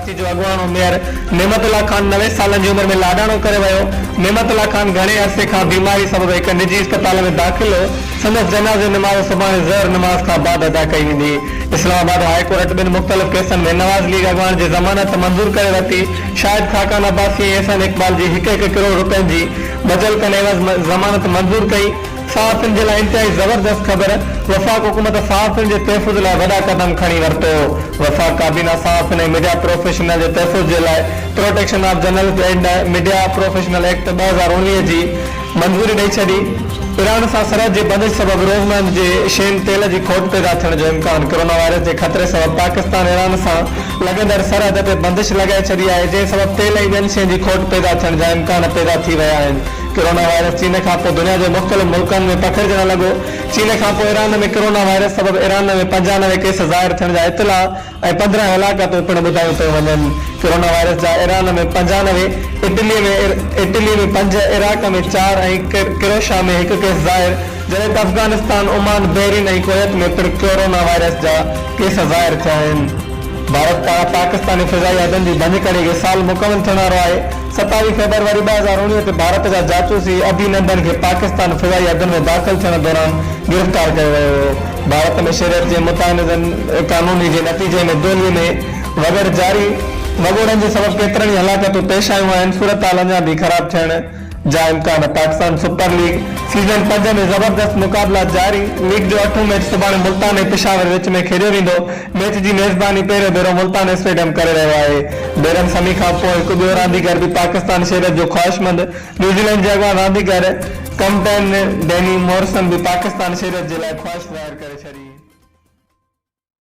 ڪراچي جو اڳواڻو ميئر نعمت الله خان 90 سالن جي عمر ۾ لاڏاڻو ڪري ويو. نعمت الله خان گهڻي عرصي کان بيماري سبب هڪ نجي اسپتال ۾ داخل هو. سندس جنازي نماز سڀاڻي ظهر نماز کان بعد ادا ڪئي ويندي. اسلام آباد هاء ڪورٽ ٻن مختلف ڪيسن ۾ نواز ليگ اڳواڻ جي ضمانت منظور ڪري ورتي. شاهد خاقان عباسي ۽ احسن اقبال جي هڪ هڪ ڪروڙ رپين جي ٻجلڪن عيوض ضمانت منظور ڪئي. صحافين جي لاء انتهائي زبردست خبر، وفاق حڪومت صحافين جي تحفظ لاء وڏا قدم کڻي ورتو، وفاق ڪابينا صحافين ۽ ميڊيا پروفيشنل جي تحفظ جي لاء protection of journalist and media professional act 2019 جي منظوري ڏئي ڇڏي، ايران سان سرحد جي بندش سبب روزمرھ جي شين تيل جي کوٽ پيدا ٿيڻ جو امڪان، ڪرونا وائرس جي خطري سبب پاڪستان ايران سان لڳندڙ سرحد تي بندش لڳائي ڇڏي آهي، جنهن سبب تيل ۽ ٻين شين جي کوٽ پيدا ٿيڻ جا امڪان پيدا ٿي ويا آهن. ڪرونا وائرس چين کانپوء دنيا جي مختلف ملڪن ۾ پکڙجڻ لڳو، چين کانپوء ايران ۾ ڪرونا وائرس سبب ايران ۾ 95 ڪيس ظاهر ٿيڻ جا اطلاع ۽ 15 هلاڪتون پڻ ٻڌايون پيون وڃن. ڪرونا وائرس جا ايران ۾ 95، اٽلي ۾ اٽلي ۾ پنج، عراق ۾ چار ۽ ڪروشا ۾ هڪ ڪيس ظاهر، جڏهن ته افغانستان، عمان، بحرين ۽ ڪويت ۾ پڻ ڪورونا وائرس جا ڪيس ظاهر ٿيا آهن. ڀارت پاران پاڪستاني فضائي حدن جي ڀڃڪڙي کي سال مڪمل ٿيڻ وارو آهي. 27 فيبروري 2019 تي ڀارت جا جاسوسي اڀي نندن کي پاڪستان فضائي حدن ۾ داخل ٿيڻ دوران گرفتار ڪيو ويو هو. ڀارت ۾ شهريت جي متنازع قانوني جي نتيجي ۾ دهلي ۾ وڳڙ جاري وڳوڙن جي سبب ڪيترن ئي هلاڪتون پيش آيون آهن، صورتحال اڃا به خراب ٿيڻ جا امڪان، پاڪستان سپر ليگ سيزن پنج ۾ زبردست مقابلا جاري، ليگ جو اٺون ميچ سڀاڻي ملتان ۽ پشاور وچ ۾ کيڏيو ويندو، ميچ جي ميزباني پهريون ڀيرو ملتان اسٽيڊيم ڪري رهيو آهي. ڊيرن سمي کان پوء هڪ ٻيو رانديگر به پاڪستان شهريت جو خواهشمند، نيوزيلينڊ جي اڳواڻ رانديگر ڪمپٽين ڊيني مورسن به پاڪستان شهريت جي لاء خواهش ظاهر ڪري ڇڏي.